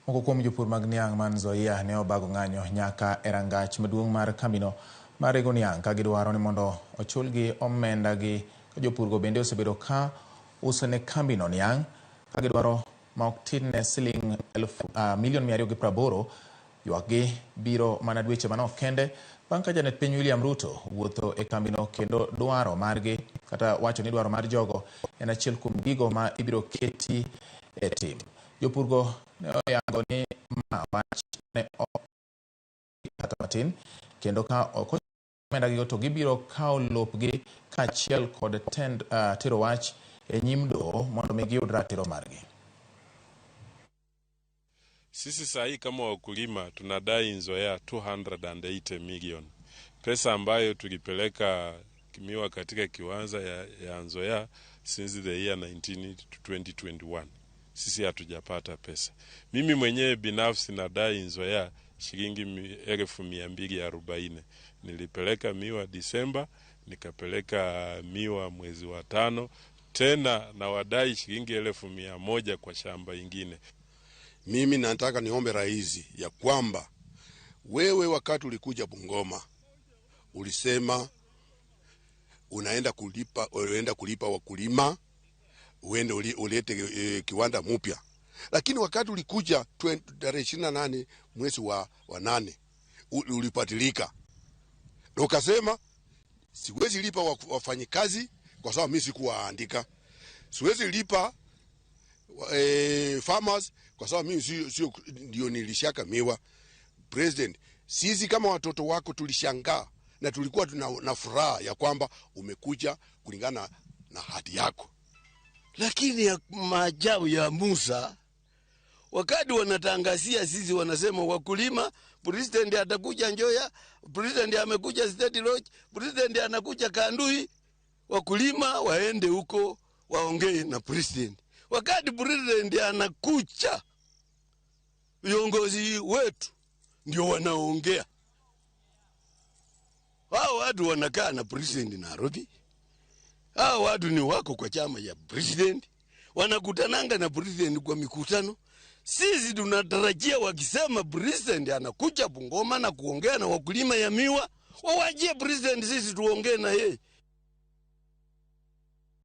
Moko kuom jopur mag niang' man Nzoia ne obago ng'anyo nyaka e rangach maduong' mar kambino mar rego niang' ka gidwaro ni mondo ochulgi omenda gi ka jopurgo bende osebedo ka uso ne kambino niang' ka gidwaro ma ok tin ne siling milion 280. Ywakgi biro mana dweche manok kende bang' ka jatend piny William Ruto wuotho e kambino kendo dwaro margi kata wacho ni dwaro mar jogo en achiel kuom gigo ma ibiro keti e tim. Jopurgo ne oyango ni ma wach ne ok kata matin kendo ka ok omenda gigo to gibiro kawo lopgi kaachiel kod tero wach e nyim doho mondo mi giyud ratiro margi. Sisi saa hii kama wakulima tunadai Nzoia 280 million, pesa ambayo tulipeleka miwa katika kiwanja ya Nzoia since the year 19 to 2021. Sisi hatujapata pesa. Mimi mwenyewe binafsi nadai Nzoia shilingi 240,000. Nilipeleka miwa Disemba, nikapeleka miwa mwezi wa 5, tena na wadai shilingi 100,000 kwa shamba ingine. Mimi nataka niombe rais ya kwamba wewe wakati ulikuja Bungoma ulisema unaenda kulipa wakulima, uende ulete kiwanda mpya. Lakini wakati ulikuja tarehe 28 mwezi wa 8 ulipatilika. Na ukasema siwezi lipa wafanyikazi kwa sababu mimi sikuwaandika. Siwezi lipa farmers kwa sababu mimi sio ndio nilishaka miwa. President, sisi kama watoto wako tulishangaa na tulikuwa tuna na furaha ya kwamba umekuja kulingana na hati yako. Lakini ya maajabu ya Musa, wakati wanatangazia sisi wanasema wakulima, president atakuja Nzoia, president amekuja State Lodge, president anakuja Kandui, wakulima waende huko waongee na president. Wakati president anakuja, viongozi wetu ndio wanaongea. Hao watu wanakaa na president Nairobi. Hao watu ni wako kwa chama ya president. Wanakutananga na president kwa mikutano. Sisi tunatarajia wakisema president anakuja Bungoma na kuongea na wakulima ya miwa, wawajie president sisi tuongee na yeye.